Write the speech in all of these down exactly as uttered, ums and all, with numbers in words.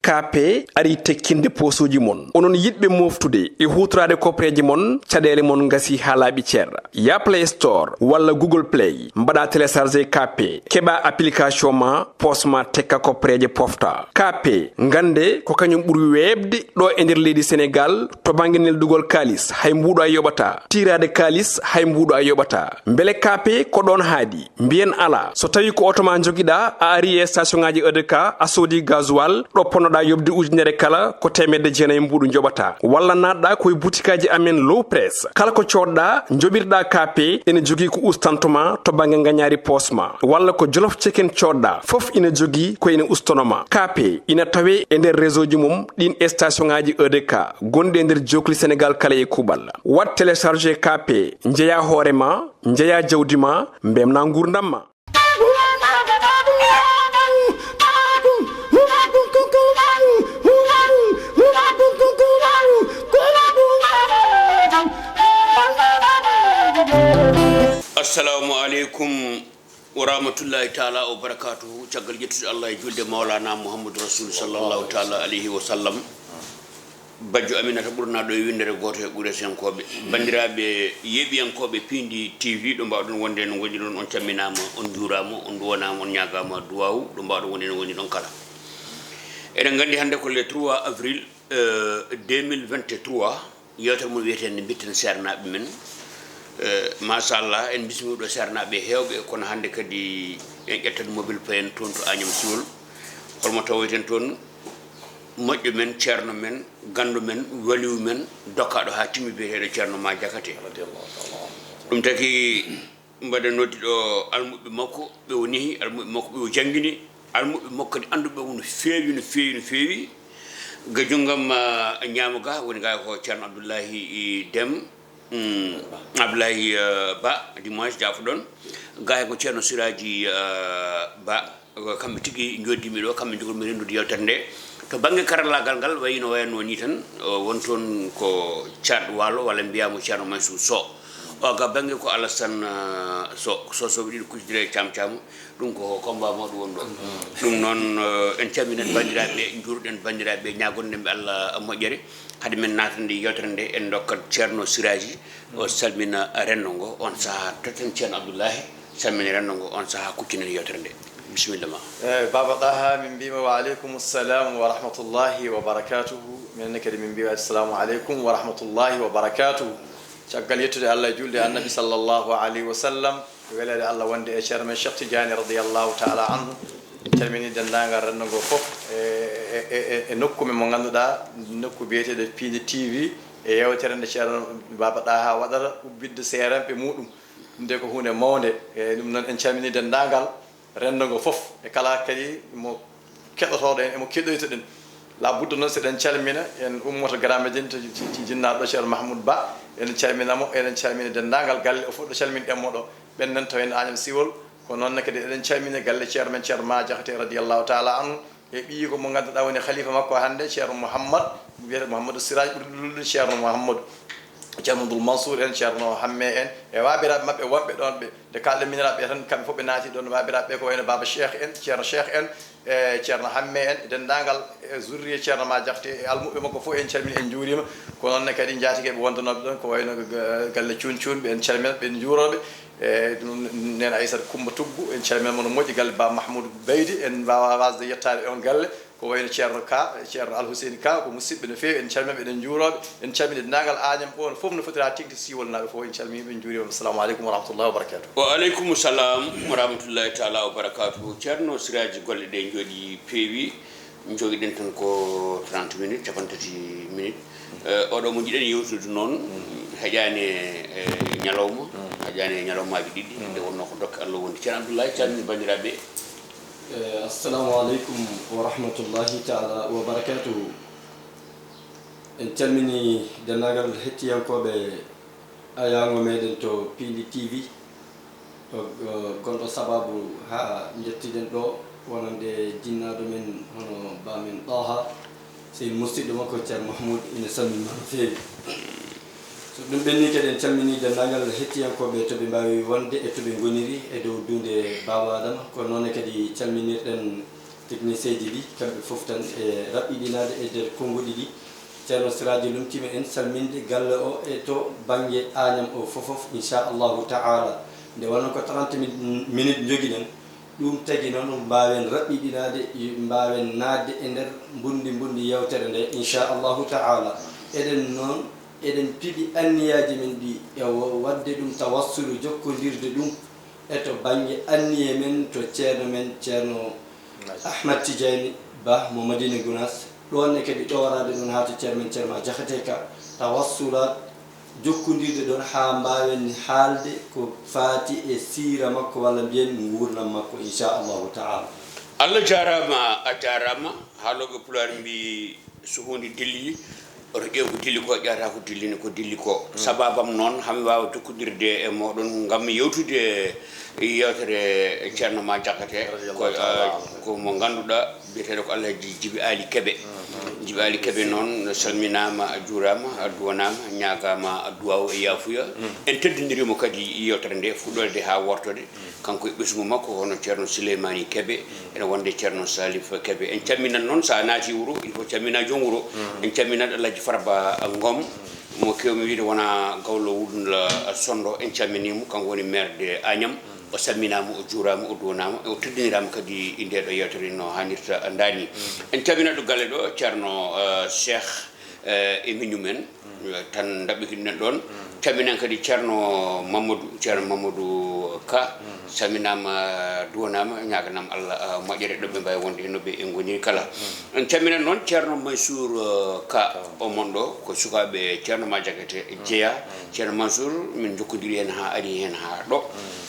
Kaape ari tekkinde poosuuji mon. Onon yiɗɓe mooftude e huutoraade koppereeje mon, caɗeele mon ngasi haa laaɓi cer. Ya Play Store walla Google Play, mbaɗa télécharger Kaape, keɓa application ma, poos ma tekka koppereeje pofta. Kaape, ngannde ko kañum ɓuri weeɓde ɗo e nder leydi Senegaal to bannge neldugol kaalis, hay mbuuɗo a yoɓata. Tiiraade kaalis, hay mbuuɗo a yoɓata. Mbele Kaape ko ɗoon haaɗi? Mbiyen alaa. So tawii ko oto ma njogiɗaa, a ari e station ŋaaji E D K, a soodi gasoil, ɗo ponnoɗaa yoɓde ujunere kala, ko teemedde jeenayi mbuuɗu njoɓataa. Walla naatɗaa ko e butikaaji amen Low Press. Kala ko coodɗaa, njoɓirɗaa Kaape, ene jogii ko ustanto ma to bannge ngañaari poos ma. Walla ko Jolof Chicken coodɗaa, fof ina jogii ko ina ustono ma. Kaape ina tawee e nder réseau ji mum ɗiin e station ŋaaji E D K gonɗi e nder jookli Senegaal kala e kuuɓal. Waɗ télécharger Kaape, njeyaa hoore ma, njeyaa jawdi ma, mbemnaa nguurndam ma. Assalamu aleykum wa rahmatullahi taala wa barakatuhu. Caggal ƴettude Allah e julde Mawlana Muhammadu Rasul sallallahu taala alayhi wa sallam. Bajjo Aminata ɓurnaaɗo e winndere gooto e Quraysiyankooɓe. Banndiraaɓe yeeɓiyankooɓe Piindi T V, ɗo mbaawɗon wonde no ngonɗiɗon, on camminaama, on njuuraama, on nduwanaama, on ñaagaama duwaawu, ɗo mbaawɗon wonde no ngonɗiɗon kala. Eɗen nganndi hannde ko le trois avril, euh, deux mille vingt-trois, yeewtere mon wiyeteende Mbitten Seernaaɓe Men. Euh, machallah, en mbismii ɗo seernaaɓe heewɓe, kono hannde kadi en ƴettat mobile payen toon to Agnam Siwol. Holmo tawoyten toon? Moƴƴo men, ceerno men, ganndo men, waliyu men, dokkaaɗo haa timmi, biyeteeɗo Ceerno Ma Jakate. Ɗum taki mbaɗen noddi ɗo almuɓɓe makko, ɓe o nehi, almuɓɓe makko, ɓe o janngini, almuɓɓe makko kadi annduɓe mo no feewi, no feewi, no feewi. Ga junngam, ah, ñaamo ga woni ga ko Ceerno Abdullahi Dem, mm, Abdullahi, eh, Ba, dimanche, jaafoɗon. Ga he ko Ceerno Siraaji, eh, Ba. Ko kamɓe tigi njooɗdiimi ɗo, kamɓe njogormi renndude yeewtere nde. To bannge karallaagal ngal, wayi no wayanno ni tan, o won toon ko Caat Waalo, walla mbiyaa mo Ceerno Mansuur Soh. O ga bannge ko Alasan, eh, Soh, Soh, Soh ɓe ɗiɗo kuccitiri e Caam Caam. Ɗum ko combat mawɗo won ɗo. Ɗum noon, eh, en calminat banndiraaɓe, njuurɗen banndiraaɓe, ñaagonɗen ɓe Allah moƴƴere. Hade men naatande yeewtere nde, en ndokkat Ceerno Siraaji, o salmina renndo ngo, on sahaa totten Ceerno Abdullahi. Salmini renndo ngo, on sahaa kuccinen yeewtere nde. Bisimilla ma. Eeyi, Baaba Ɗaha, min mbiima wa aleykum salam wa rahmatullahi wa barakatuhu. Minen ne kadi min mbiima assalamu aleykum wa rahmatullahi wa barakatuhu. Caggal yettude Allah e juulde Annabi sallallahu alayhi wa sallam, ko weleede Allah wonde e Ceerno men Cheikh Tidiane radiyallahu taala anhu. En calmini denndaangal renndo ngo fof e, e, e, e, e nokku men mo ngannduɗaa, nokku biyeteeɗo Piindi T V, e yeewtere nde Ceerno Baaba Ɗaha waɗata ubbitde seeranɓe muɗum. Ɗum de ko huunde mawnde. E ɗum noon, en calmini denndaangal renndo ngo fof, e kala kadi mo keɗotooɗo en, e mo keɗoytoɗen. La budda noon, so eɗen calmina, en ummoto Grand Médine to, to, to jinnaaɗo Ceerno Mahmoud Ba, eɗen calmina mo, eɗen calmina denndaangal galle o fof ɗo calminɗen mo ɗo. Ɓen nan tawen Agnam Siwol, ko noon ne kadi eɗen calmina galle Ceerno men Ceerno Ma Jaxate radiyallahu taala anhu, e ɓiyiiko mo ngannduɗaa woni khalifa makko hannde, Ceerno Mouhammad, wiyetee Mouhamadou Siraj, ɓurɗo lollude Ceerno Mouhamadou, Ceerno Abdoul Mansour en, Ceerno Hamme en, e waabiraaɓe maɓɓe wonɓe ɗoon ɓe. Nde kaalɗen miñiraaɓe ɓe tan, kamɓe fof ɓe naati ɗoon, waabiraaɓe ɓe ko wayno Baaba Cheikh en, Ceerno Cheikh en, e Ceerno Hamme en, e denndaangal, e zurriye Ceerno Ma Jaxate, e almuɓɓe makko fof en calmini, en njuuriima. Ko noon ne kadi njaatigeeɓe wondanooɓe ɗoon, ko wayno ga-, galle Cuun Cuun ɓe, en calminat ɓe, en njuuroo ɓe. E ɗum, Neene Aysata Kummba Tuggu, en calminat mo no moƴƴi, galle Ba Mahmoudou Baydi, en mbaawaa wasde yettaade on galle. Ko wayno Ceerno Ka, Ceerno Alhuseyni Ka, ko musidɓe no feewi, en calminii ɓe, eɗen njuuroo ɓe, en calminii denndaangal Agnam ɗoon fof no foti haa teeŋti Siiwol naaɓe fof, en calminii ɓe, en njuuriima ɓe. Assalamu aleykum wa rahmatullahi wa barakatuh. Wa aleykum salam wa rahmatullahi taala wa barakatuh. Ceerno Siraaji, golle ɗe njooɗii peewi, njogiɗen tan ko trente minutes, cappanɗe tati minutes. Eh, oɗo mo njiɗen yewtude noon, heƴaani e ñalawma, heƴaani e ñalawmaaji ɗiɗi, nde wonnoo ko dokke Allah wondi. Ceerno Abdullahi, calmini banndiraaɓe. Eh, assalamu aleykum wa rahmatullahi taala wa barakatuhu. En calmini denndaangal hettiyankooɓe ayaango meɗen to Piindi T V, to, eh, gonɗo sababu haa njettiɗen ɗo, wonande jinnaaɗo men hono ba men Ɗaha. Sey musidɗo makko Ceerno Mahmoud ina salmini ma no feewi. So ɗum ɓenni kadi, en calmini denndaangal hettiyankooɓe to ɓe mbaawi wonde e to ɓe ngoniri e dow duunde Baaba Adama. Ko noon ne kadi calminirɗen Technicienji ɗi, kamɓe fof tan e raɓɓiɗinaade e nder konnguɗi ɗi. Ceerno Siraaji Lum, timi en salminde galle o e to bannge Añam o fofof, inchallahu ta'ala. Nde wonno ko trente min-, minutes njogiɗen, ɗum tagi noon mbaawen raɓɓiɗinaade, mbaawen naatde e nder mbundi mbundi yeewtere nde, inchallahu ta'ala. Eɗen noon, eɗen piɓi anniyaaji men ɗi e wo-, waɗde ɗum tawassulu, jokkondirde ɗum e to bannge anniye men, to ceerno men, Ceerno Ahmad Tidiane Ba mo Madina Gunaas, ɗoon ne kadi ɗoraade ɗoon haa to ceerno men, Ceerno Jaxate Ka, tawassulaat, jokkondirde ɗoon haa mbaawen haalde ko faati e siira makko walla mbiyen nguurndam makko, inchallahu ta'ala. Allah jaaraama, a jaaraama. Haalooɓe Pulaar mbii, so huunde dilli, oto ƴeew ko dilli ko, ƴeewata ko dillini ko dilli ko. Sababam noon, hami waawa jokkondirde e mooɗon ngam yewtude yeewtere Ceerno Ma Jaxate. Radiyallahu ko, ta'ala eh, anhu. Ko mo ngannduɗaa, biyeteeɗo ko Alhaji Jibi Ali Kebe. Jibi Ali Kebe noon salminaama, a juuraama, a duwanaama, ñaagaama duwaaw e yaafuya. En teddindirimo kadi yeewtere nde, fuɗɗoode haa wortode. Kanko e ɓesngu makko, hono Ceerno Suleymaani Kebe, ene wonde Ceerno Salif Kebe. En camminat noon, so a naati wuro, il faut cammina joom wuro. En camminat Alhaji Farba Ngom, mo keewmi wiide wona gawlo Wudunla Sonndo. En camminii mo, kanko woni maire de Agnam. O salminaama, o juuraama, o duwanaama, o teddiniraama kadi e nde ɗo yeewtere no haanirta ndaani. En camminat ɗo galle ɗo, Ceerno, eh, Cheikh, eh, e miñum en, eh, tan ndaɓɓitinɗen ɗoon. Camminan kadi Ceerno Mamadou, Ceerno Mamadou Ka, salminaama, duwanaama, ñaaganam Allah, eh, moƴƴere ɗo ɓe mbawi wonde e no ɓe e ngoniri kala. En camminan noon Ceerno Mansour, eh, Ka, o mon ɗo, ko sukaaɓe Ceerno Ma Jaxate jeya. Ceerno Mansour, min njokkodiri heen haa ari heen haa ɗo.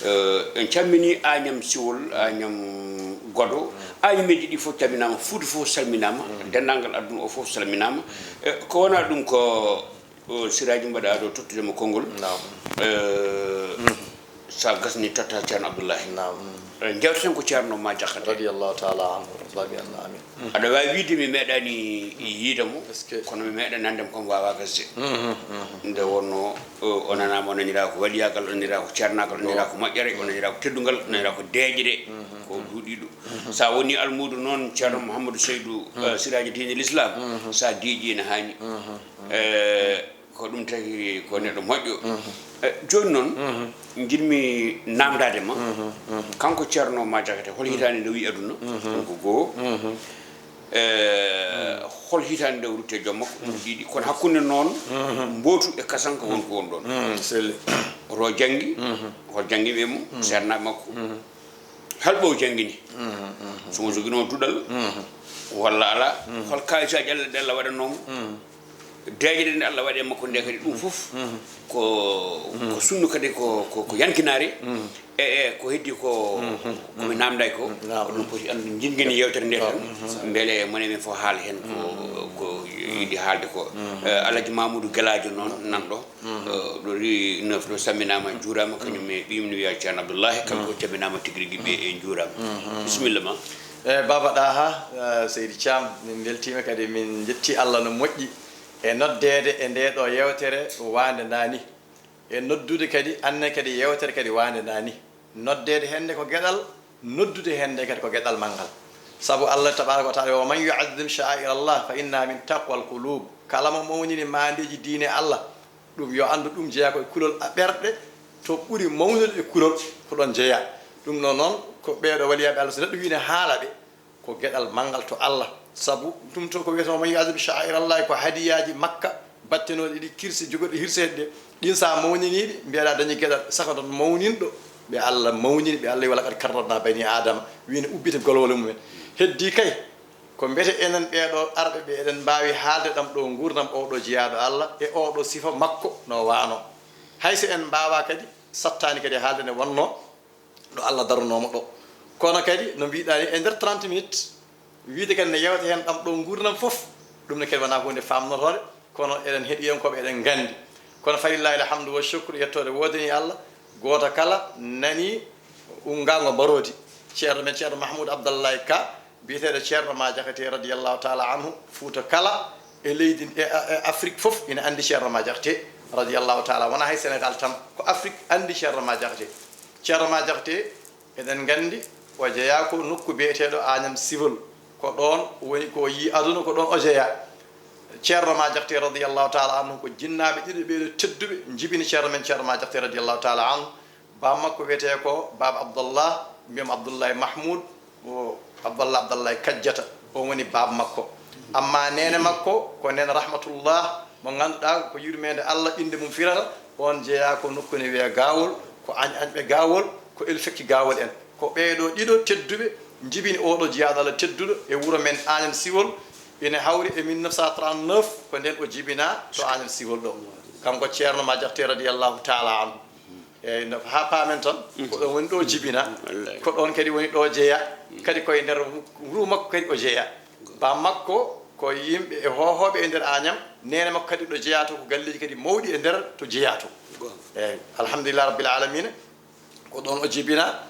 Eh, en cammini Agnam Siwol, Agnam Godo, Agnam meji ɗi fof camminaama, Fuuta fof salminaama, denndaangal aduna o fof salminaama. Eh, ko wona ɗum ko, o, Siraaji mbaɗa ɗo tottude mo konngol. Naam. Eh, so a gasni totta Ceerno Abdullahi. Naam. Eh, njewteten ko Ceerno Ma Jaxate. Radiyallahu ta'ala anhu. Amin. Aɗa waawi wiyde mi meeɗaani yiide mo, est-ce que? Kono mi meeɗa nande mo, kam waawaa gasde. Nde wonnoo, o, o nanaama, o naniraa ko waliyaagal, o naniraa ko ceernaagal, o naniraa ko moƴƴere, o naniraa ko teddungal, o naniraa ko deeƴre, ko duuɗiiɗo. So a wonii almuudo noon, Ceerno Mouhamadou Seydou, eh, Siraaji Diine l'Islam, so a deeƴii ene haani. Eh, Ko ɗum tagi ko neɗɗo moƴƴo. Eh, jooni noon, njiɗmi naamndaade ma, kanko Ceerno Ma Jaxate, hol hitaande nde o wi aduna? Ɗum ko goo. Eh, hol hitaande nde o rutti e joom makko? Ɗum ko ɗiɗi. Kono hakkunde noon, mbootu e kasanka won ko won ɗoon. Selli. Hoto o janngi, hol janngiiɓe mum, seernaaɓe makko. Hol ɓe o janngini? So mo joginoo duɗal walla alaa? Hol kaawisaaji Allah ɗi Allah waɗanoo mo? Deeƴre nde Allah waɗi e makko nde kadi, ɗum fof ko, ko sunnu kadi, ko, ko, ko yankinaare. E, e ko heddi ko, ko mi naamnday ko, ko ɗum poti anndu, njinngini yeewtere nde tan, mbele mone men fof haala heen ko, ko yiɗi haalde ko. Eh, Alhaji Mamoudou Gelaajo noon nan ɗo, eh, ɗo ri neuf ɗo, samminaama, juuraama, kañum e ɓiyum no wiyaa Ceerno Abdullahi, kamɓe fof camminaama tigi rigi, ɓe e njuuraama. Bisimilla ma. Eh, Baaba Ɗaha, eh, Seydi Caam, min mbeltiima kadi, min njetti Allah no moƴƴi e noddeede e ndee ɗo yeewtere waande ndaa ni. E noddude kadi, anne kadi yeewtere kadi waande ndaa ni. Noddeede heen nde ko geɗal, noddude heen nde kadi ko geɗal manngal. Sabu Allah tabaaraka wa taala, "Wa man yu'azzim sha'aira Allah fa innaha min taqwal qulub." Kala mo mawnini maandeeji diine Allah, ɗum yo anndu ɗum jeyaa ko e kulol a ɓerɗe, to ɓuri mawnude e kulol ko ɗoon jeyaa. Ɗum noon, noon ko ɓeeɗo waliyaaɓe Allah, so neɗɗo wii ne haala ɓe, ko geɗal manngal to Allah. Sabu ɗum to ko wiyetee, "Man yu'azzim sha'air Allah," ko hadiyaaji Makka battenooɗi ɗi, kirse jogorɗe hirseede ɗe, ɗin so a mawniniiɗi, mbiyaɗa dañi geɗal, saka ɗon mawninɗo ɓe Allah mawnini, ɓe Allah wi, "Wa laqad karramna bani Adama," wii ne ubbita golwole mumen. Heddii kay, ko mbete enen ɓeeɗo arɓe ɓe, eɗen mbaawi haalde ɗam ɗo nguurndam oo ɗo jiyaaɗo Allah e oo ɗo sifa makko no waano. Hay so en mbaawaa kadi, sattaani kadi haalde ne wonnoo ɗo Allah daranoo mo ɗo. Kono kadi, no mbiɗaa ni, e nder trente minutes, wiide kadi ne yewta heen ɗam ɗo nguurndam fof, ɗum ne kadi wonaa huunde faamnotoonde, kono eɗen heɗiyankooɓe eɗen nganndi. Kono falillahi alhamdu wa shukru, yettoode woodanii Allah, gooto kala nanii unngaango mbaroodi. Ceerno men, Ceerno Mahmoud Abdallahi Ka, biyeteeɗo Ceerno Ma Jaxate radiyallahu taala anhu, Fuuta kala e leydi, e, e Afrik fof ina anndi Ceerno Ma Jaxate radiyallahu taala, wonaa hay Senegaal tan, ko Afrik anndi Ceerno Ma Jaxate. Ceerno Ma Jaxate, eɗen nganndi, O jeyaa ko nokku biyeteeɗo Agnam Civol. Ko ɗoon woni ko yii aduna, ko ɗoon o jeyaa. Ceerno Ma Jaxate radiyallahu taala anhu, ko jinnaaɓe ɗiɗo ɓeeɗo tedduɓe njibini ceerno men Ceerno Ma Jaxate radiyallahu taala anhu. Baaba makko wiyetee ko Baaba Abdallah, mbiyam Abdullahi Mahmoud, o Abdallah, Abdallahi Kajjata, on woni baaba makko. Amma neene makko ko neene Rahmatullah, mo ngannduɗaa ko yurmeende Allah innde mum firata, on jeyaa ko nokku ne wiyee Gaawol, ko Añ-, Añɓe Gaawol, ko Elfekki Gaawol en. Ko ɓeeɗo ɗiɗo tedduɓe njibini ooɗo jiyaaɗo Allah tedduɗo e wuro men Agnam Civol, ina hawri e mille neuf cent trente-neuf, ko ndeen o jibinaa to Agnam Civol ɗo. Kanko Ceerno Ma Jaxate radiyallahu taala anhu. Eeyi, no, haa paamen tan, ko ɗoon woni ɗo jibinaa, wallaahi. Ko ɗoon kadi woni ɗo jeyaa, kadi koye nder wuro makko kadi o jeyaa. Baaba makko ko yimɓe e hoohooɓe e nder Agnam, neene makko kadi ɗo jeyaa to, ko galleeji kadi mawɗi e nder to jeyaa to. Goonga. Eeyi, alhamdulillah rabbil alamina, ko ɗoon o jibinaa.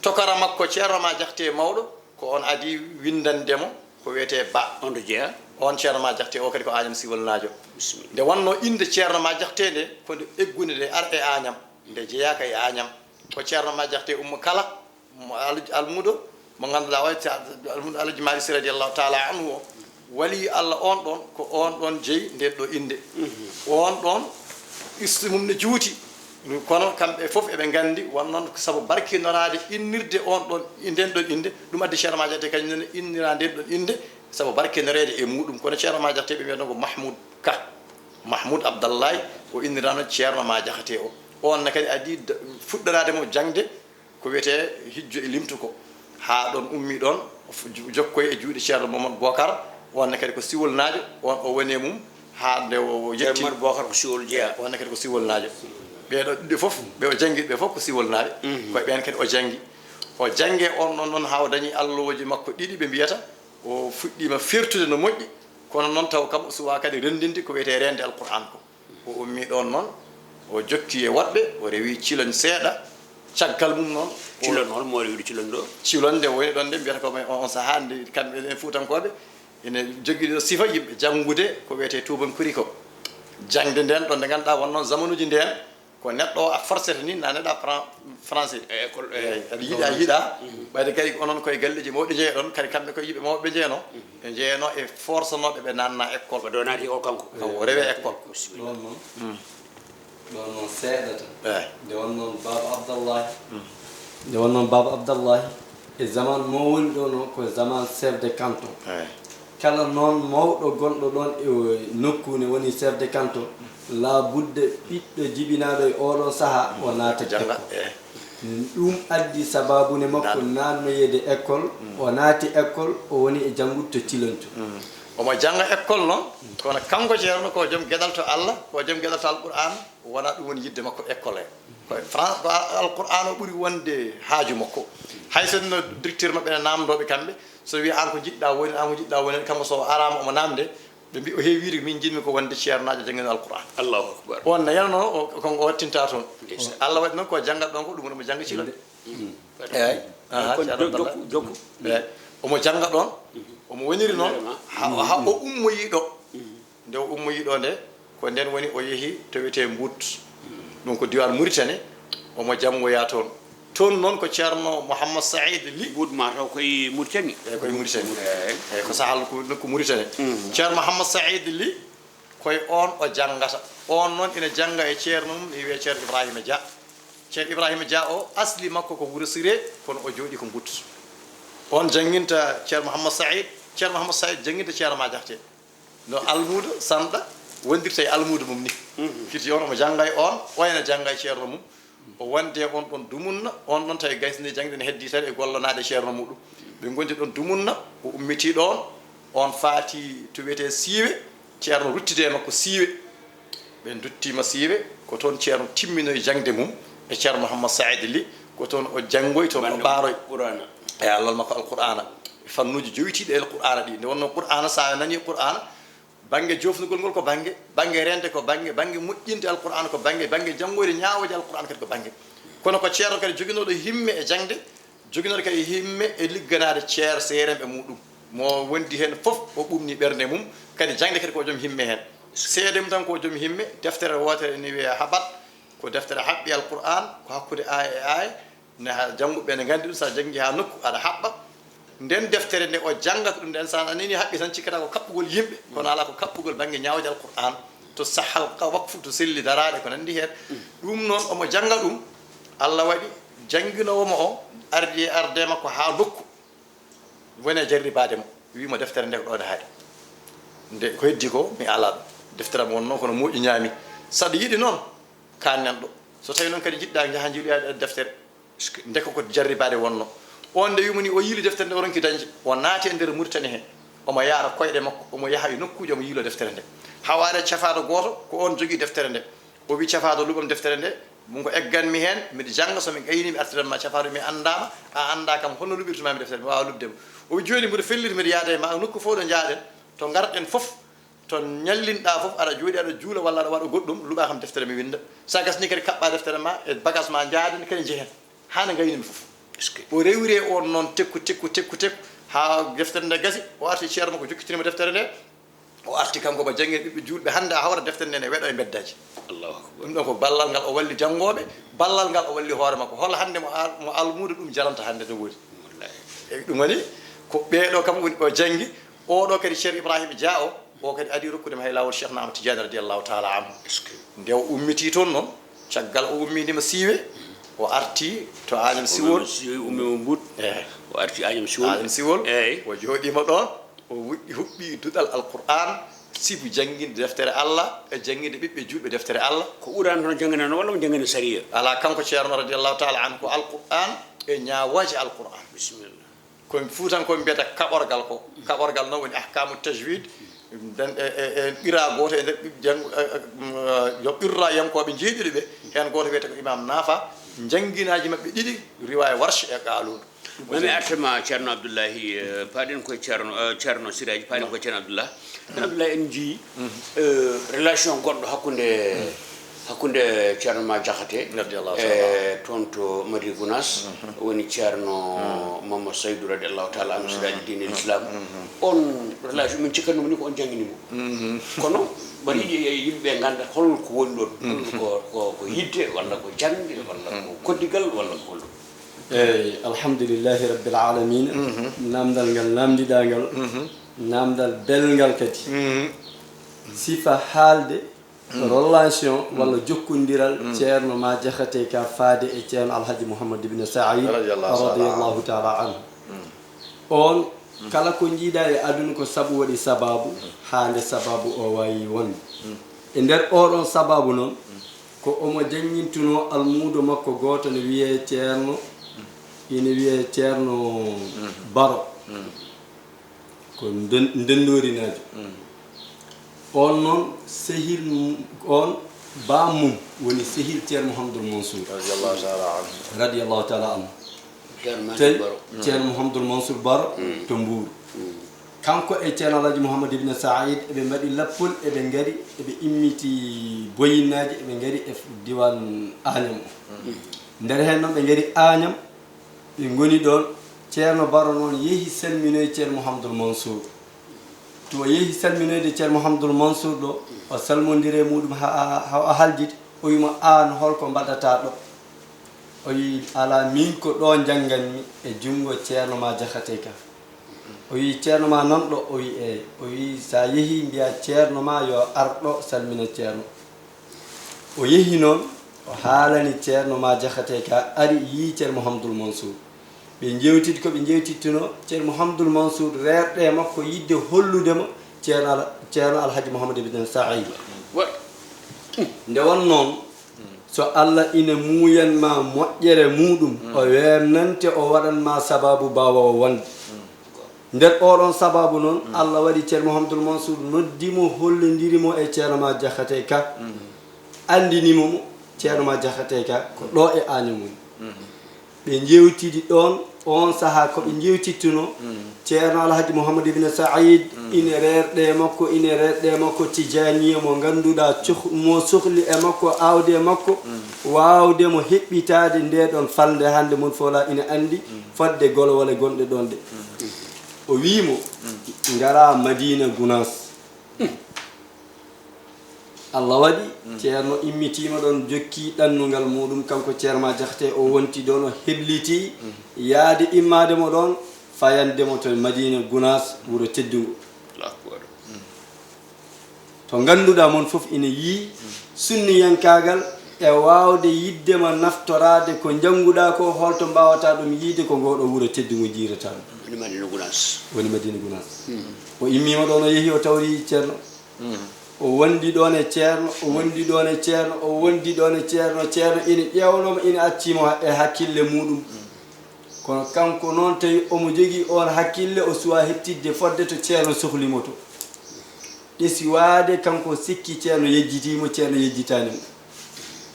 Tokara makko Ceerno Ma Jaxate mawɗo, ko on adii winndande mo, ko wiyetee Ba. On to jeyaa? On Ceerno Ma Jaxate o kadi ko Agnam Civol naajo. Bisimilla. Nde wonnoo innde Ceerno Ma Jaxate nde, ko nde eggunde nde ar e Agnam, nde jeyaaka e Agnam. Ko Ceerno Ma Jaxate ummo kala, mo Al-, almuudo, mo ngannduɗaa o, Almuudo Alhaji Maalik Si radiyallahu taala anhu o, wali Allah on ɗoon, ko on ɗoon jeyi ndeen ɗo innde. Mhm. On ɗoon, ɓesngu mum ne juuti. Kono kamɓe fof eɓe nganndi, won noon ko sabu barkinoraade innirde on ɗoon, ndeen ɗoon innde, ɗum addi Ceerno Ma Jaxate kañum ne innira ndeen ɗoon innde, sabu barkinoreede e muɗum. Kono Ceerno Ma Jaxate ɓe mbiyatnoo ko Mahmoud Ka. Mahmoud Abdallahi, o innirano Ceerno Ma Jaxate o. On ne kadi adii d-, fuɗɗoraade mo jaŋde ko wiyetee hijjo e limtu ko. Haa ɗoon ummi ɗoon, o f-, jo-, jokkoyi e juuɗe Ceerno Mamadou Bokar, on ne kadi ko Siwolnaajo, on o woni e mum haa nde o Ceerno yetti. Mamadou Bokar ko Siwol jeyaa. On ne kadi ko Siwolnaajo. Ɓee ɗoo ɗiɗo fof, ɓe o janngi ɓe fof ko Siwolnaaɓe. Mhm. Ko e ɓeen kadi o janngi. O janngi on ɗoon noon haa o dañi allooji makko ɗiɗi ɓe mbiyata. O fuɗɗiima fertude no moƴƴi, kono noon taw kam o suwaa kadi renndinde ko wiyetee reende Alquraan ko. O ummii ɗoon noon, o jokki e woɗɓe, o rewi Ciloñ seeɗa. Caggal mum noon, o Ciloñ, hol mo rewiɗo Ciloñ ɗo? Ciloñ nde woni ɗoon nde mbiyata ko on, on sahaa nde kamɓe en Fuutankooɓe ene jogii ɗo sifa yimɓe janngude ko wiyetee tuubankuri ko. Jaŋde ndeen ɗoon nde ngannduɗaa won noon zamanuuji ndeen, ko neɗɗo o a forcete ni, na neɗɗa fran-, français. E école, e Eey, aɗa yiɗa, a yiɗa. Mhm. Ɓayde kadi onon koye galleeji mawɗi njeyaɗon, kadi kamɓe koye yimɓe mawɓe njeyanoo. Mhm. Ɓe njeyanoo e forcenooɓe ɓe naatna école. Ɓe ɗo naati école kanko. Kanko o rewe école. Ɗoon noon, ɗoon noon seeɗa tan. Eey. Nde won noon Baaba Abdallahi. Mm. Nde won noon Baaba Abdallahi, e zaman mo woni ɗo noon, ko zaman chef de canton. Eey. Kala noon mawɗo gonɗo ɗoon e nokku ne woni chef de canton, laabudde ɓiɗɗo jibinaaɗo e oɗon sahaa, o naata jannga, école. Eey. Ɗum addi sabaabu ne makko Naat. Naatnoyeede école, mm, o naati école, o woni e janngude to Ciloñ to. Mm. Omo jannga école noon, kono kanko Ceerno ko joom geɗal to Allah, ko joom geɗal to Alquraan, wonaa ɗum woni yiɗde makko école he. Ko Fran-, ko Al-, Alquraan o ɓuri wonde haaju makko. Hay sinno directeur maɓɓe ne naamndooɓe kamɓe, so wiya, "Aan ko njiɗɗaa woni, aan ko njiɗɗaa woni," kanko so araama omo naamnde, ɓe mbi, o heewi wiide, "Min njiɗmi ko wonde ceernaajo janngino Alquraan." Allahu akbar. On ne yanano o, ko o wattinta toon. Ndeysaan. Allah waɗi noon ko janngat ɗon ko ɗum woni mo jannga Ciloñ. Mm. Eey. Aha, kon Ceerno jokku, Abdallah. Jokku. Eey. Omo jannga ɗon, omo woniri noon, vraiment, ha, ha o ummoyi ɗo. Mm. Nde o ummoyi ɗo nde, ko nden woni o yehi to wiyetee Mbuut. Ɗum ko diiwaan Muritani, omo janngoya toon. Toon noon ko Ceerno Mouhammad Saïd Ly. Mbuut ma taw koye Muritani. Eey, koye Muritani. Eey. Eey, ko sahal ko nokku Muritani. Mm. Ceerno Mouhammad Saïd Ly, koye oon o janngata. Oon noon ina jannga e ceerno mum, ina wiyee Ceerno Ibrahima Dia. Ceerno Ibrahima Dia o, asli makko ko Wuro Siree, kono o jooɗii ko Mbuut. Oon jannginta Ceerno Mouhammad Saïd, Ceerno Mouhammad Saïd jannginta Ceerno Ma Jaxate. No almuudo sanɗa wondirta e almuudo mum ni. Mhm. Firti on omo jannga e on, o ena jannga e ceerno mum. O wondi e on ɗon dumunna, on ɗon tawi gaysnde jaŋde ne heddii tan e gollanaade ceerno muɗum. Ɓe ngondi ɗon dumunna, o ummitii ɗon, on faati to wiyetee Siiwe, ceerno ruttidi e makko Siiwe. Ɓe nduttiima Siiwe, ko toon ceerno timminoyi jaŋde mum e Ceerno Mouhammad Saïd Ly, ko toon o janngoyi, toon o ɓaaroyi. Qur'aana. E allal makko Alqur'aana. E fannuuji jowitiiɗi e Alqur'aana ɗi. Nde wonnoo Qur'aana, so a nanii Qur'aana, bannge joofnugol ngol ko bannge, bannge reende ko bannge, bannge moƴƴinde Alqur'aana ko bannge, bannge janngoyde ñaawooje Alqur'aana kadi ko bannge. Kono ko ceerno kadi joginooɗo himme e jaŋde, joginooɗo kadi himme e ligganaade ceer-, seeremɓe muɗum. Mo wondi heen fof, o ɓuuɓnii ɓernde mum, kadi jaŋde kadi ko o joom himme heen. Seede mum tan ko o joom himme, deftere wootere ene wiyee Habat, ko deftere haɓɓi Alqur'aan, ko hakkunde aaya e aaya, Ne ha jannguɓe ne nganndi ɗum, so a janngi ha nokku, aɗa haɓɓa. Nden deftere nde o janngata ɗum nden, so a nani haɓɓi tan, cikkata ko kaɓɓugol yimɓe, kono alaa ko kaɓɓugol bannge ñaawde Alqur'aan. To sahal ka waqfu, to selli daraaɗe, ko nanndi heen. Ɗum noon, omo jannga ɗum, Allah waɗi jannginoowo mo o ardi e arde makko haa nokku, woni e jarribaade mo, wii mo deftere nde ko ɗo nde haaɗi. Nde ko heddi ko, mi alaa ɗum. Deftere am wonnoo kono moƴƴi ñaami. Saɗa yiɗi noon, kaanen ɗo. So tawi noon kadi njiɗɗaa, njaha njiiloyaa deftere. Ndeke ko jarribaade wonnoo. Oon nde wii mo ni o yiili deftere nde, o ronki dañde. O naati e nder Muritani he. Omo yaara koyɗe makko, omo yaha e nokkuuji, omo yiilo deftere nde. Hawaare cafaaɗo gooto, ko oon jogii deftere nde. O wii cafaaɗo, luɓam deftere nde, ɗum ko eggan mi heen, miɗo jannga, so mi gayni, mi artiran ma cafaaɗo, mi anndaama, a anndaa kam, honno luɓirtuma mi deftere, mi waawa luɓde mo. O wii jooni mbiɗo felliti, miɗo yaada e ma, nokku fof ɗo njaaɗen, to ngarɗen fof, to ñallinɗaa fof, aɗa jooɗi, aɗa juula, walla aɗa waɗa goɗɗum, luɓaa kam deftere, mi winnda. So a gasnii kadi, kaɓɓaa deftere ma e bagas ma, njaaden kadi njehen. Haa nde ngaynimi fof. Est-ce que o rewiri e oon noon, tekku, tekku, tekku, tekku, haa deftere nde gasi, o arti ceerno makko, jokkitini mo deftere nde. O arti kanko, omo janngina ɓiɓɓe juulɓe hannde, a hawra deftere nde ne weɗo e mbeddaaji. Allahu akbar. Ɗum ɗo ko ballal ngal o walli janngooɓe, ballal ngal o walli hoore makko. Hol hannde mo al-, mo almuudo ɗum jaranta hannde no woodi? Wallahi. Eyi, ɗum woni ko ɓeeɗo kam woni o janngi, oɗo kadi Ceerno Ibrahima Dia o, o kadi adii rokkude mo hay laawol Cheikhna Ahmad Tidiane radiyallahu taala anhu. Est-ce que nde o ummitii toon noon, caggal o ummiima Siiwe, o arti to Agnam Siwol. Ummiima Siiwe, ummiima Mbuut. Eyi. O arti Agnam Siwol. Agnam Siwol. Eyi. O jooɗiima ɗoon. O wuɗɗi, huɓɓi duɗal Alqur'aan, sibu jannginde deftere Allah e jannginde ɓiɓɓe juulɓe deftere Allah. Ko Qur'aan hono jannginanoo walla mo janngina sariya? Alaa, kanko Ceerno radiyallahu taala anhu, ko Alqur'aan e ñaawooje Alqur'aan. Bisimilla. Ko Fuutankooɓe mbiyata kaɓorgal ko. Kaɓorgal noon woni ahkaamu tajwid. Nden e, e, e ɓira gooto e nder ɓiɓ-, janngu-, e, e, mm, yo ɓirra yankooɓe njeeɗiɗo ɓe, heen gooto wiyetee ko Imaam Naafa, njannginaaji maɓɓe ɗiɗi, riwaaya Warsh e Qaaluun. Mami artema Ceerno Abdullahi, eh, paaɗen koye Ceerno, eh, Ceerno Siraaji, paaɗen koye Ceerno Abdullah. Ceerno Abdullah, en njii, eh, relation goɗɗo hakkunde, hakkunde Ceerno Ma Jaxate, radiyallahu taala anhu, e toon to Madina Gunaas, woni Ceerno Mamadu Saydu radiyallahu taala anhu, Siraaji diinil Islam. On relation min cikkanno mo ni ko on janngini mo. Kono mbaɗi yimɓe ngannda hol ko woni ɗon. Hol ko, ko, ko yidde, walla ko jaŋde, walla ko koddigal, walla ko hol ɗum. Eyi, alhamdulillahi rabbil alamina. Namdal ngal namdiɗaa ngal, namdal belngal kadi. Sifa haalde, relation walla jokkondiral Ceerno Ma Jaxate Ka faade e Ceerno Alhaji Mouhamadou Ibn Saïd radiyallahu taala anhu. On, kala ko njiiɗaa e aduna ko sabu waɗi sababu, haa nde sababu o waawi wonde. E nder oɗon sababu noon, ko omo janngintunoo almuudo makko gooto ne wiyee Ceerno, ine wiyee Ceerno Baro. Ko nden-, ndennoorinaajo. On noon, sehil mum, on baam mum woni sehil Ceerno Mouhamadoul Mansour. Radiyallahu taala anhu. Radiyallahu taala anhu. Ceerno Mansour Tawi Baro. Ceerno Mouhamadoul Mansour Baro to Mbuur. Kanko e Ceerno Alhaji Mouhamadou Ibn Saïd, eɓe mbaɗi lappol, eɓe ngari, eɓe immiti boyinnaaji, eɓe ngari e f-, diwan Agnam o. Nder heen noon, ɓe ngari Agnam, ɓe ngoni ɗoon. Ceerno Baro noon yehi salminoy Ceerno Mouhamadoul Mansour. To o yehi salminoyde Ceerno Mouhamadoul Mansour ɗo, o salmondiri e muɗum ha, ha, ha o haljiti, o wi mo, "Aan, holko mbaɗataa ɗo?" O wi, "Alaa, miin ko ɗo njannganmi e junngo Ceerno Ma Jaxate Ka." O wi, "Ceerno ma nan ɗo?" O wi, "Eey." O wi, "So a yehii, mbiyaa Ceerno ma yo ar ɗo salmina Ceerno." O yehi noon, o haalani Ceerno Ma Jaxate Ka, ari yii Ceerno Mouhamadoul Mansour. Ɓe njeewtidi ko ɓe njeewtittunoo, Ceerno Mouhamadoul Mansour reerɗe makko yiɗde hollude mo Ceerno Al-, Ceerno Alhaji Mouhamadou Ibn Saïd. Wa- Nde won noon, so Allah ina muuyan ma moƴƴere muuɗum, o weernante, o waɗan ma sababu baawoowo wonde. Nder oɗon sababu noon, Allah waɗi Ceerno Mouhamadoul Mansour noddi mo, hollondiri mo e Ceerno Ma Jaxate Ka, anndini mo mo, Ceerno Ma Jaxate Ka ko ɗo e Agnam woni. Ɓe njeewtidi ɗoon, oon sahaa ko ɓe njeewtittunoo, Ceerno Alhaji Mouhamadou Ibn Saïd, ine reerɗe makko, ine reerɗe makko Tijaaniya mo ngannduɗaa, coh-, mo sohli e makko, aawde e makko, waawde mo heɓɓitaade nde ɗoon falnde hannde mon fof la ina anndi, fodde golowole gonɗe ɗoon ɗe. O wii mo, "Ngaraa Madina Gunaas." Allah waɗi, Ceerno immitiima ɗoon, jokki ɗannungal muuɗum, kanko Ceerno Ma Jaxate, o wonti ɗoon, o hebliti yahde immaade mo ɗoon, fayande mo to Madiina Gunaas, wuro teddungo. Allahu akbar. To ngannduɗaa mon fof ina yii sunniyankaagal e waawde yiɗde ma naftoraade ko njannguɗaa ko, holto mbaawataa ɗum yiyde ko ngooɗoo wuro teddungo njiirataa ɗum. Woni Madiina Gunaas. Woni Madiina Gunaas. O immiima ɗoon, o yehi, o tawri Ceerno. O wondi ɗoon e Ceerno, o wondi ɗoon e Ceerno, o wondi ɗoon e Ceerno, Ceerno ina ƴeewnoo mo, ina accii mo e hakkille muuɗum. Kono kanko noon, tawi omo jogii oon hakkille, o suwaa hettitde fodde to Ceerno sohli mo to. Ɓe siwaade, kanko sikki Ceerno yejjitii mo, Ceerno yejjitaani mo.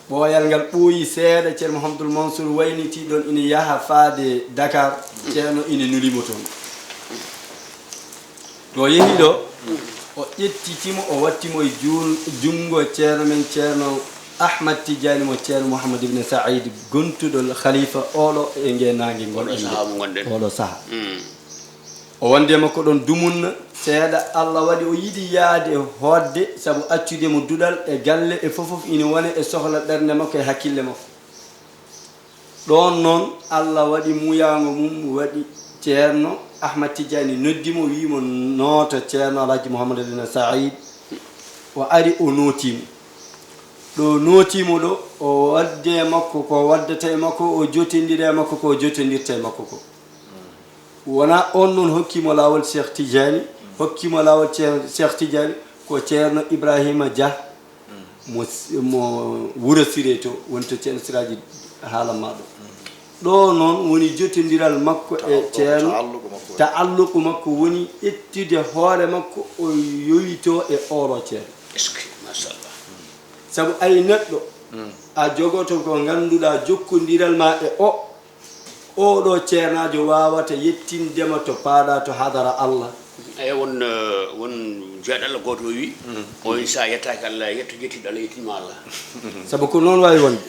Ɓooyal ngal ɓooyi seeɗa, Ceerno Mouhamadoul Mansour waynitii ɗoon, ina yaha faade Dakar, Ceerno ina nuli mo toon. Ɗo yehi ɗo, o ƴettiti mo, o watti mo e juun-, junngo Ceerno men, Ceerno Ahmad Tidiani mo Ceerno Mouhamad Ibn Saïd, gontuɗo khalifa oɗo e nge naange ngol. Oɗo sahaa mo ngonɗen. Oɗo sahaa. Mm. O wondi e makko ɗon dumunna seeɗa, Allah waɗi o yiɗi yahde hootde, sabu accude mo duɗal e galle e fof fof ina wona e sohla ɓernde makko e hakkille makko. Ɗoon noon, Allah waɗi muuyaango mum, waɗi Ceerno Ahmad Tidiani noddi mo, wii mo noota Ceerno Alhaji Mouhamadou Alina Saïd. O ari, o nooti mo. Ɗo nooti mo ɗo, o wadde e makko ko waddata e makko, o jotondira e makko ko jotondirta e makko ko. Wona on noon hokki mo laawol Cheikh Tidiani, hokki mo laawol Che-, Cheikh Tidiani, ko Ceerno Ibrahima Dia, mo s-, mo Wuro Siré to, woni to Ceerno Siraaji haalan ma ɗo. Ɗo noon woni jotondiral makko e Ceerno, taalluqu makko woni ƴettude hoore makko, o yowito e oɗo Ceerno. Est-ce que, machallah. Sabu ay neɗɗo, a jogoto ko ngannduɗaa jokkondiral ma e o, oɗo ceernaajo waawata yettinde ma to paaɗa to hadara Allah. Eyi, won, eh, won jeyaɗo Allah gooto o wi, o wi, so a yettaaki Allah, yetto jettiɗo Allah, yettinma Allah. Sabu ko noon waawi wonde.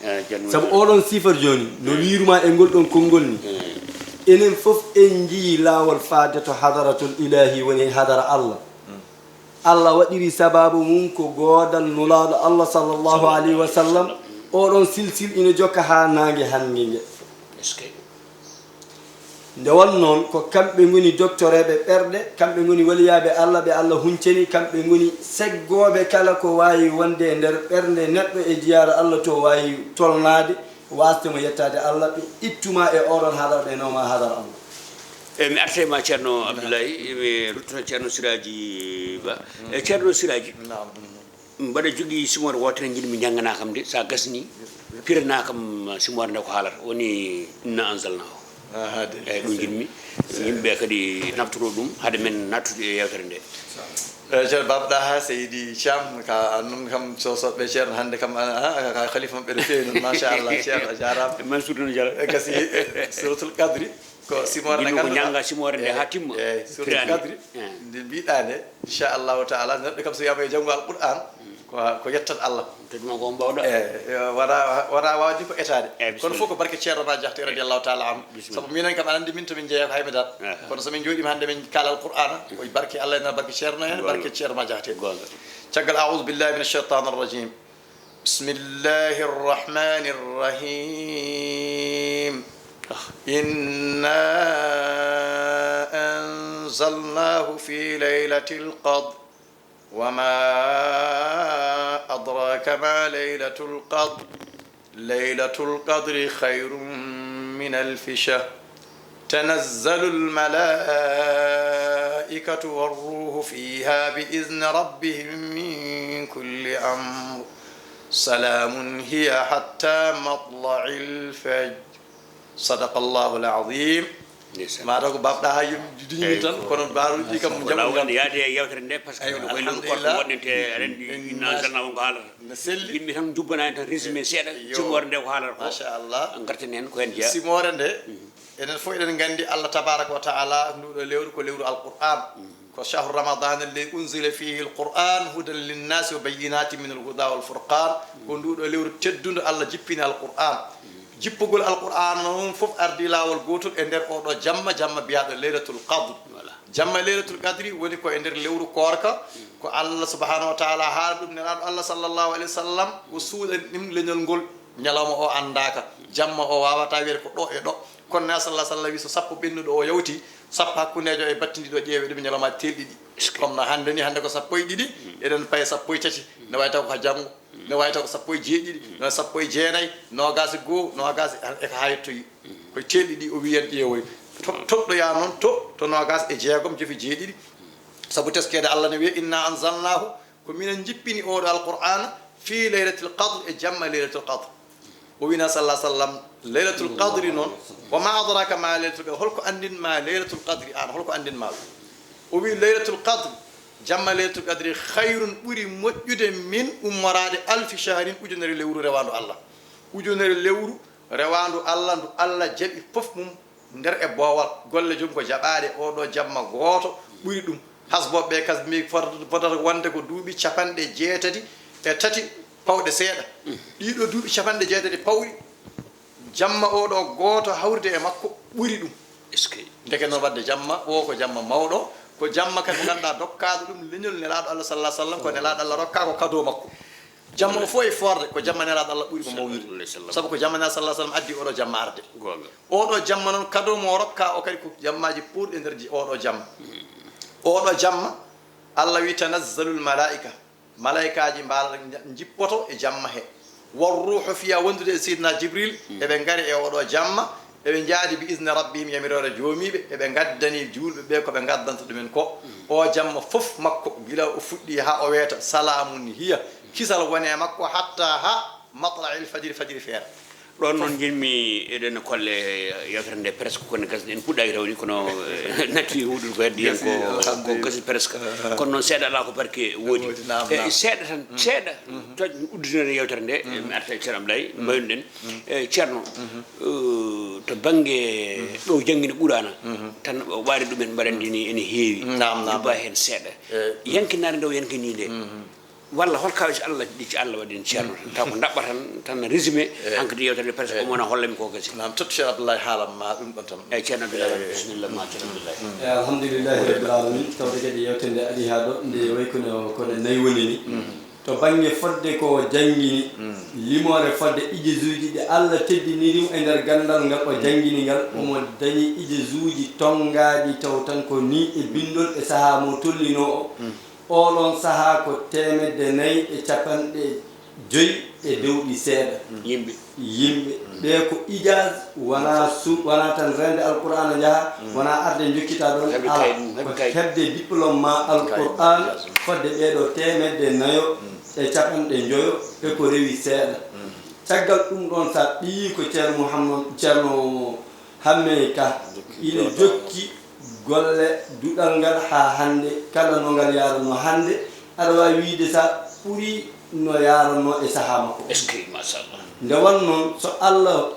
Eh, jan-, sabu oɗon sifar jooni, no wiiruma e ngol ɗon konngol ni. Eh. Enen fof en njiyii laawol faade to hadaratul ilahi, woni hadara Allah. Allah waɗiri sabaabu mum ko goodal Nulaaɗo Allah sallallahu alayhi wa sallam. Oɗon silsil ina jokka haa naange hannge nge. Est-ce que? Nde won noon, ko kamɓe ngoni doktoreeɓe ɓerɗe, kamɓe ngoni waliyaaɓe Allah, ɓe Allah huncani, kamɓe ngoni seggooɓe kala ko waawi wonde e nder ɓernde neɗɗo e jiyaara Allah to waawi tolnaade. Waasde mo yettaade Allah, ɓe ittuma e oɗon hadara, ɓe nawma hadara Allah. Eyi, mi arta e ma, Ceerno Abdoulaye, mi ruttoto Ceerno Siraaji Ba. E Ceerno Siraaji, naam. Mbaɗa jogii simoore wootere njiɗmi njannganaa kam de, so a gasnii, piranaa kam simoore nde ko haalata, woni inna anzalnaahu. Aha, de. Eyi, ɗum njiɗmi, yimɓe kadi naftoroo ɗum, hade men nattude e yeewtere nde. Eh, Ceerno Baaba Ɗaha Seydi Caam, ka an noon kam, so, so ɓe Ceerno hannde kam, a, a, ka khalifa maɓɓe no feewi noon, machallah, Ceerno, a jaaraama. Mansour no jara. Eh, gasi, eh, Suratul Qadri, ko simoore nde ngannduɗaa. Njannga simoore nde haa timma. Eh, Suratul Qadri, nde mbiɗaa nde, inchallahu taala, neɗɗo kam so wiyaama yo janngu Alqur'an, ko, ko yettat Allah. Teddumaa ko on mbaawɗaa. Eh, eh, wona, wona waawde ko etaade. Eh, kono bisimilla. Fof ko barke Ceerno Ma Jaxate radiyallahu taala anhu. Bisimilla. Sabu minen kam, aɗa anndi min to min njeyaa ko hay mi dara. Aha. Kono so min njooɗiima hannde min kaala Alqur'aana, ko barke Allah en, barke Ceerno en, goonga, barke Ceerno Ma Jaxate. Goonga. Caggal أعوذ بالله من الشيطان الرجيم. بسم الله الرحمن الرحيم. إنا أنزلناه في ليلة القدر. وما أدراك ما ليلة القدر. ليلة القدر خير من ألف شهر. تنزل الملائكة والروح فيها بإذن ربهم من كل أمر. سلام هي حتى مطلع الفجر. Sadaqallahul azim. Ndeysaan. Mataw ko Baaba Ɗaha yom duñi tan, kono baaruuji kam ko jam laawol jam. Yaade e yeewtere nde, parce que aywa, ko e lewru koɗko wonɗen te, aɗa anndi, inna anzalnaahu ko haalata. No selli. Yimɓe tan njubbana en tan résumé seeɗa, yo, simoore nde ko haalata ko. Machallah. Ngarten heen ko heen jeyaa. Simoore nde, enen fof eɗen nganndi Allah tabaraka wa taala, nduɗo lewru ko lewru Alqur'an. Ko شهر رمضان الذي أنزل فيه القرآن هدى للناس وبينات من الهدى والفرقان. Ko nduɗo lewru teddundo Allah jippini Alqur'an. Jippugol Alqur'an noon fof ardi laawol gootol e nder oɗo jamma, jamma biyaɗo Laylatul Qadr. Voilà. Jamma Leylatul Qadri woni ko e nder lewru koorka, ko Allah subhanahu wa taala haala ɗum Nelaaɗo Allah sallallahu alayhi wa sallam, o suuɗani ɗum leñol ngol. Ñalawma o anndaaka, jamma o waawata wiyde ko ɗo e ɗo. Kono Nelaaɗo sallallahu alayhi wa sallam wi so sappo ɓennuɗo o yawti, sappo hakkundeejo e battindi ɗo, ƴeewe ɗum ñalawmaaji teelɗi ɗi. Comme no hannde ni, hannde ko sappo e ɗiɗi, eɗen paye sappo e tati. Ne waawi taw ko janngo, ne waawi taw ko sappo e jeeɗiɗi, no sappo e jeenayi, noogaas e goo, noogaas e, e ko haa yettoyi. Koye teelɗi ɗi o wiyan ƴeewoy. To-, toɗɗoyaa noon to, to noogaas e jeegom, jofi jeeɗiɗi. Sabu teskeede Allah ne wiya, "Inna anzalnaahu", ko minen njippini oɗo Alqur'aana, "fii laylatil qadr", e jamma Laylatul Qadr. O wiina sallallahu sallam, "Laylatul Qadri noon, wa ma adraka ma Laylatul Qadr", holko anndin ma Laylatul Qadri aan, holko anndin ma ɗum? O wi, "Laylatul Qadr, jamma Laylatul Qadri, khayrun", ɓuri moƴƴude, "min", ummoraade, "alfi shahrin", ujunere lewru rewaandu Allah. Ujunere lewru rewaandu Allah, ndu Allah jaɓi fof mum nder e boowal. Golle jom ko jaɓaaɗe oɗo jamma gooto ɓuri ɗum. Hasbooɓe ɓe kas mbi fotata, fotata wonde ko duuɓi capanɗe jeetati e tati pawɗe seeɗa. Ɗiɗo duuɓi capanɗe jeetati pawɗi, jamma oɗo gooto hawride e makko ɓuri ɗum. Est-ce que? Ndeke noon wadde jamma o ko jamma mawɗo, ko jamma kadi mo ngannduɗaa dokkaaɗo ɗum leñol Nelaaɗo Allah sallallahu alaihi wasallam, ko Nelaaɗo Allah rokkaa ko kado makko. Jamma o fof e foorde, ko jamma Nelaaɗo Allah ɓuri mo mawnude. Sallallahu alaihi wasallam. Sabu ko jamma Nelaaɗo sallallahu alaihi wasallam addi oɗo jamma arde. Goonga. Oɗo jamma noon, kado mo o rokkaa o kadi ko jammaaji puurɗi e nder ji-, oɗo jamma. Oɗo jamma, Allah wi, "Tanazzalul malaa'ika." Malaa'ikaaji mbaala nja-, njippoto e jamma he. "War ruuhu fiha", wondude e Seydina Jibril, eɓe ngari e oɗo jamma, eɓe njaadi "bi izni rabbihim", yamiroore joomiiɓe, eɓe ngaddani juulɓe ɓe ko ɓe ngaddanta ɗumen ko. O jamma fof makko, gila o fuɗɗi haa o weeta, "salaamun hiya", kisal woni e makko hatta haa "matla'il fajri", fajiri feera. Ɗoon noon njiɗmi eɗen kolle yewtere nde presque kono gasde en puɗɗaaki tawni kono, eh, natti huɗude ko heddi hen ko, ko gasi presque. Kono noon seeɗa alaa ko barke woodi. Woodi, naam, naam. Seeɗa tan, seeɗa. Toƴ udditore yewtere nde, eh, mi arta e Ceerno Ablaye, mbaynuɗen. Eh, Ceerno, eh, to bannge ɗo janngini Quraana, tan o ɓaari ɗumen mbaɗa ndi ni ene heewi. Naam, naam. Jubba heen seeɗa. Eh. Yankinaare nde o yankini nde. Walla hol kawje Allah ɗi ci Allah waɗi en Ceerno tan? Taw ko ndaɓɓa tan, tan résumé, hankadi yewtere nde presque ko mo wona hollami ko gasi. Naam, tottu Ceerno Abdoulaye haalam ma ɗum ɗon tan. Eyi, Ceerno Abdoulaye, bisimilla ma, Ceerno Abdoulaye. Eyi, alhamdulillahi rabbil alamin. Tawde kadi yewtere nde ari haa ɗo, nde wayi kono, kono nayi woni ni. To bannge fodde ko janngini, limoore fodde ijizuuji ɗi Allah teddiniri mo e nder ganndal ngal o janngini ngal, omo dañi ijizuuji tonngaaɗi taw tan ko ni e binndol e sahaa mo tollinoo o. Oɗon sahaa ko teemedde nayi e capanɗe joyi e dewɗi seeɗa. Yimɓe. Yimɓe. Ɓe ko ijaaz, wonaa su-, wonaa tan reende Alqur'aana njaha, wonaa arde njokkita ɗon. Heɓe ala. Kayit mum, heɓe ko kayit. Heɓde diplôme ma Alqur'aan fodde ɓeeɗo teemedde nayo e capanɗe njoyo e ko rewi seeɗa. Caggal ɗum ɗon, sa ɓiyi ko Ceerno Muhammad, Ceerno Hammee Ka ina jokki golle duɗal ngal haa hannde, kala no ngal yaarunoo hannde, aɗa waawi wiyde sa ɓuri no yaarunoo e sahaa makko. Est-ce que, machallah. Nde wonnoo so Allah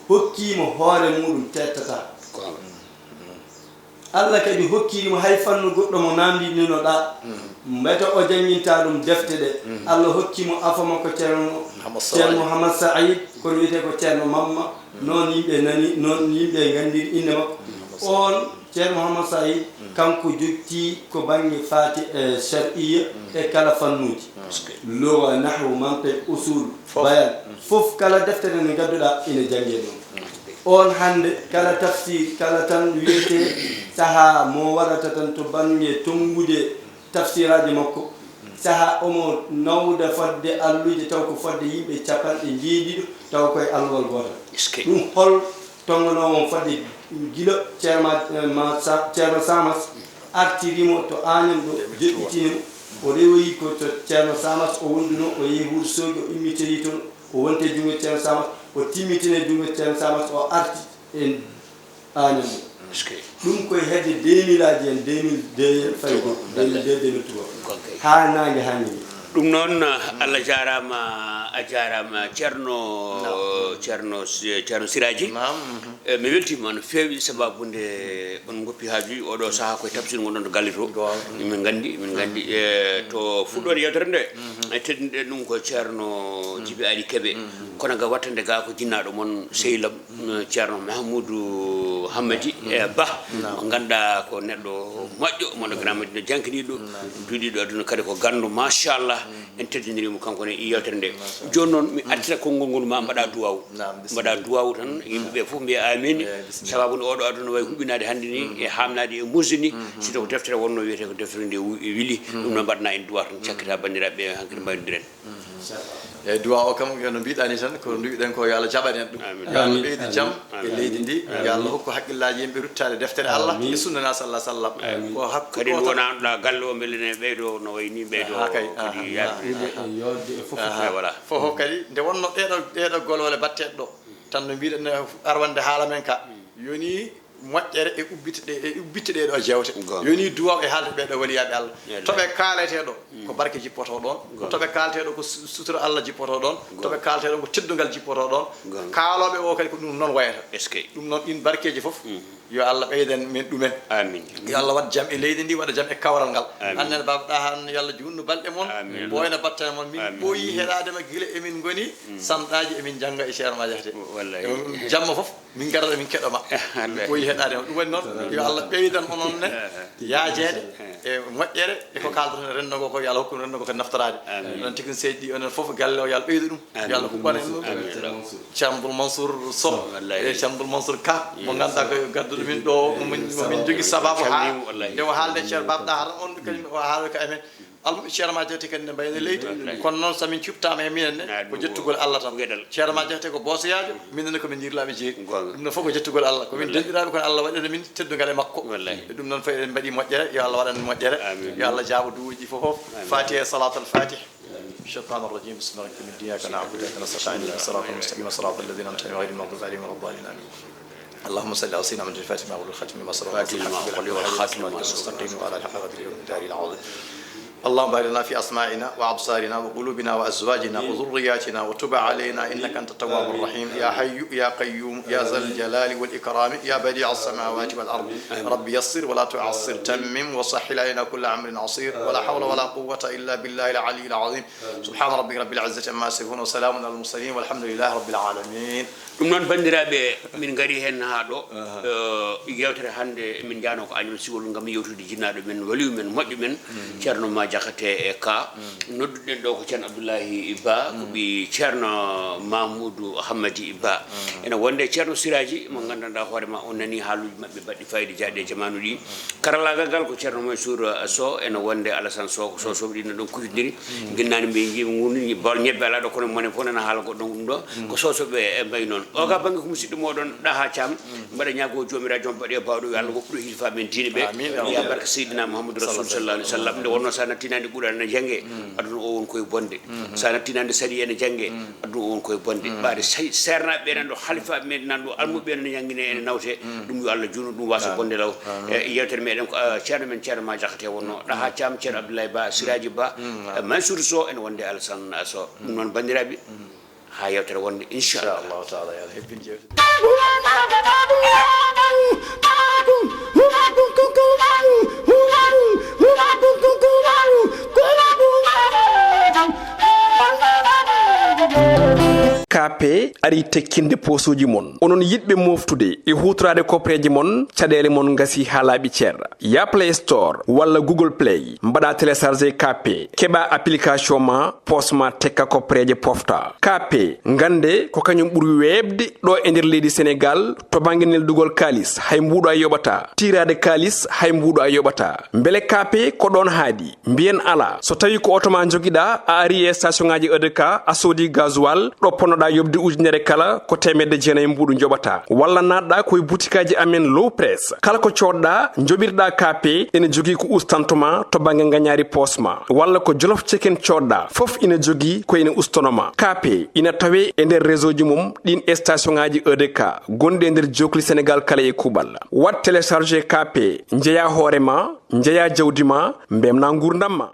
hokkii mo hoore muuɗum, teettataa. Ko Allah. Allah kadi hokkii mo hay fannu goɗɗo mo naamndininoɗaa, mbete o jannginta ɗum defte ɗe. Allah hokki mo afo makko Ceerno, Ceerno Mouhammad Saïd, kono wiyetee ko Ceerno Mamma. Noon yimɓe nani, noon yimɓe nganndiri innde makko. On Ceerno Mouhammad Saïd, kanko jokki ko bannge faati e shar'iyya e kala fannuuji. Luga, nahwu, mantiq, usul, bayan, fof kala deftere nde ngadduɗaa ina janngee ɗoon. On hannde kala tafsir, kala tan wiyetee sahaa mo waɗata tan to bannge tonngude tafsiraaji makko, sahaa omo nawda fodde alluje taw ko fodde yimɓe capanɗe njeeɗiɗo taw koye alluwal gootal. Est-ce que? Ɗum hol tonnganoowo on fodde gila Ceerno ma, ma Sa-, Ceerno Samas artiri mo to Agnam ɗo, joɗɗitini mo. O rewoyi ko to Ceerno Samas o wonduno, o yehi Wuro Soogi, o immitoyi toon, o wonti e junngo Ceerno Samas, o timmitini e junngo Ceerno Samas, o arti e Agnam ɗo. Est-ce que? Ɗum koye hedde deux mille aji en, deux mille deux en, fayi ko deux mille deux, deux mille trois. Haa naange hannde ni. Ɗum noon, Allah jaaraama, A jaaraama, Ceerno. Ceerno Si- Ceerno Siraaji. Naam. Mhm. Eh, mi weltiima no feewi, sababu nde on ngoppi haaju oɗo sahaa koye tafsir ngonɗon to galle to. Min nganndi, min nganndi, eh, to fuɗɗoode yewtere nde, eh, teddinɗen ɗum ko Ceerno Jibi Ali Kebe. Kono ga wattande ga ko jinnaaɗo mon, sehil am, eh, Ceerno Mahmoudou Hammadi, eh, Ba. Mo ngannduɗaa ko neɗɗo moƴƴo, mo no Grand Madina jankiniiɗo, duuɗiiɗo aduna kadi ko ganndo, machallah. En teddindirii mo kanko ne e yewtere nde. Jooni noon, mi artira konngol ngol, ma mbaɗa duwaawu. Naam, bisimilla. Mbaɗa duwaawu tan, yimɓe ɓe fof mbiya amin. Eh, bisimilla. Sababu nde oɗo aduna wayi huɓinaade hannde ni, e haamnaade e muusde ni, si taw ko deftere wonno, wiyetee ko deftere nde wu- e wili. Ɗum noon mbaɗna en duwaa tan, cakkita banndiraaɓe ɓe, hankadi mbaynodiren. Eeyi, duwaa o kam, yo no mbiɗa ni tan, ko mbiɗen ko yo Allah jaɓan en ɗum. Amin. Yo Allah ɓeydu jam e leydi ndi. Yo Allah hokku hakkillaaji yimɓe ruttaade deftere Allah e sunna na sallah sallam. Ko hakku kadi ɗo tan wona ɗa galle o, mbele ne ɓeydo no wayi ni, ɓeydo. Aha, kay, kadi aha, yaade. Aha. Yimɓe e yodde e fof. Aha. Eh, voilà. Fof kadi nde wonno ɗeɗo, ɗeɗo golole batteɗe ɗo, tan no mbiɗen, eh, arwande haala men ka. Yoni moƴƴere e ubbite ɗe, e ubbite ɗe ɗo jewte. Goonga. Yoni duwaw e haalde ɓe ɗo waliyaaɓe Allah. Yalla. To ɓe kaalete ɗo, ko barke jippoto ɗon. Goonga. To ɓe kaalete ɗo, ko su- sutura Allah jippoto ɗon. To ɓe kaalete ɗo, ko teddungal jippoto ɗon. Goonga. Kaalooɓe o kadi ko ɗum noon wayata. Est-ce que? Ɗum noon, ɗin barkeeji fof, yo Allah ɓeydan min ɗumen. Amin. Yo Allah waɗ jam e leydi ndi, waɗa jam e kawral ngal. Amin. Annen Baaba Ɗaha, yo Allah juutnu balɗe mon. Amin. Ɓooyna battane mon. Min ɓooyi heɗaade ma gila emin ngoni samɗaaji, emin njannga e Ceerno Ma Jaxate. Wallahi. Jamma fof min ngarata, min keɗo ma. Wallahi. Ɓooyi heɗaade ma. Ɗum waɗi noon, yo Allah ɓeydan onon ne yaajeede e moƴƴere e ko kaaldoton e renndo ngo ko, yo Allah hokku renndo ngo kadi naftoraade. Amin. Onon tigi seydi ɗi, onon fof galle o, yo Allah ɓeydu ɗum. Amin. Yo Allah huɓɓan en ɗum. Amin. Ceerno Abdoul Mansour Sow. Wallahi. E Ceerno Abdoul Mansour Ka, mo ngannduɗaa ko gadduɗo min ɗo, mo min, mo min jogii sababu haa nde o haalde Ceerno Baaba Ɗaha tan, on kañum o haala ko amen. Almuɓe Ceerno Ma Jaxate kadi ne mbayna leydi. Wallahi. Kono noon, so min cuɓtaama e minen ne, ko jettugol Allah tan. Ceerno Ma Jaxate ko boosoyaajo, minen ne ko min njirlaaɓe jeeri. Goonga. Ɗum ne fof ko jettugol Allah. Ko min denɗiraaɓe, kono Allah waɗani min teddungal e makko. Wallahi. E ɗum noon, fof eɗen mbaɗi moƴƴere, yo Allah waɗan en moƴƴere. Amin. Yo Allah jaabo duwuuji fof. Amin. Fatiha e Salatul Fatih. الشيطان الرجيم. بسم الله الرحمن الرحيم. إياك نعبد وإياك نستعين. اهدنا الصراط المستقيم. صراط الذين أنعمت عليهم غير المغضوب عليهم ولا الضالين. آمين. اللهم صل على سيدنا محمد الفاتح لما أغلق والخاتم لما سبق ناصر الحق بالحق والهادي إلى صراطك المستقيم وعلى آله حق قدره ومقداره العظيم. اللهم بارك لنا في أسماعنا وأبصارنا وقلوبنا وأزواجنا وذرياتنا وتب علينا إنك أنت التواب الرحيم. يا حي يا قيوم يا ذا الجلال والإكرام يا بديع السماوات والأرض. رب يسر ولا تعسر، تمم وسهل علينا كل أمر عسير، ولا حول ولا قوة إلا بالله العلي العظيم. سبحان ربك رب العزة عما يصفون وسلام على المرسلين والحمد لله رب العالمين. Ɗum noon, banndiraaɓe, min ngari heen haa ɗo. Eh, yewtere hannde min njahnoo ko Agnam Siwol ngam yewtude jinnaaɗo men, waliyu men, moƴƴo men, Ceerno Ma Jaxate e Ka. Nodduɗen ɗo ko Ceerno Abdullahi Ba, ko ɓii Ceerno Mahmuudu Hammadi Ba. Ene wonde Ceerno Siraaji, mo nganndanɗaa hoore ma, on nanii haaluuji maɓɓe baɗɗi fayida jaaɗi e jamaanu ɗi. Karallaagal ngal ko Ceerno Mansour Sow, ene wonde Alassane Sow, ko Sow soɓe ɗin ɗon kutindiri. Ginnani mbi ngi ngundi bal ñebbe ala ɗo, kono mone fof nana haala goɗɗo ɗum ɗo. Ko Sow soɓe e mbay noon. O ka bannge ko musidɗo moɗon Ɗaha Thiam. Mbaɗa ñaago Joomiraaɗo joom baɗe bawɗo, yo Allah woppɗo hilifa men diine ɓe. Amin. Ya barka Seydina Muhammadu Rasul sallallahu alaihi wasallam. Nde wonno sa nattinande Qur'an ene jange, aduna o won koye bonde. Sa nattinande sariya ene jange, aduna o won koye bonde. Ɓaade sey seernaaɓe ɓe nan ɗo, halifa men nan ɗo, almuɓe ɓe nan jangine ene nawte. Ɗum yo Allah juutnu ɗum wasa bonde law. E yewtere meɗen ko, ah, ceerno men Ceerno Ma Jaxate wonno, Ɗaha Thiam, Ceerno Abdoulaye Ba, Siraji Ba, eh, Mansour Sow, ene wonde Alassane Sow. Ɗum noon, banndiraaɓe, haa yewtere wonde, inchallah. Inchallahu taala, yo Allah hebbin jewte. K P ari tekkinde posuuji mon. Onon yiɗɓe moftude e huutoraade kopreeje mon, caɗeele mon ngasi haa laaɓi cer. Ya Play Store walla Google Play, mbaɗa télécharger K P, keɓa application ma, poos ma tekka kopreeje pofta. K P, ngannde ko kañum ɓuri weeɓde ɗo e nder leydi Senegaal to bannge neldugol kaalis, hay mbuuɗo a yoɓata. Tiiraade kaalis, hay mbuuɗo a yoɓata. Mbele K P ko ɗoon haaɗi? Mbiyen alaa. So tawii ko oto ma njogiɗaa, a ari e station ŋaaji E D K, a soodi gasoil, ɗo ponnoɗaa yoɓde ujunere kala, ko teemedde jeenayi mbuuɗu njoɓataa. Walla naatɗaa ko e butikaaji amen Low Press. Kala ko coodɗaa, njoɓirɗaa K P, ene jogii ko ustantoo ma to bannge ngañaari poos ma. Walla ko Jolof Chicken coodɗaa, fof ina jogii ko ene ustanoo ma. K P ina tawee e nder réseau ji mum ɗiin station ŋaaji E D K gonɗi e nder jookli Senegaal kala e kuuɓal. Waɗ télécharger K P, njeyaa hoore ma, njeyaa jawdi ma, mbeltinaa nguurndam ma.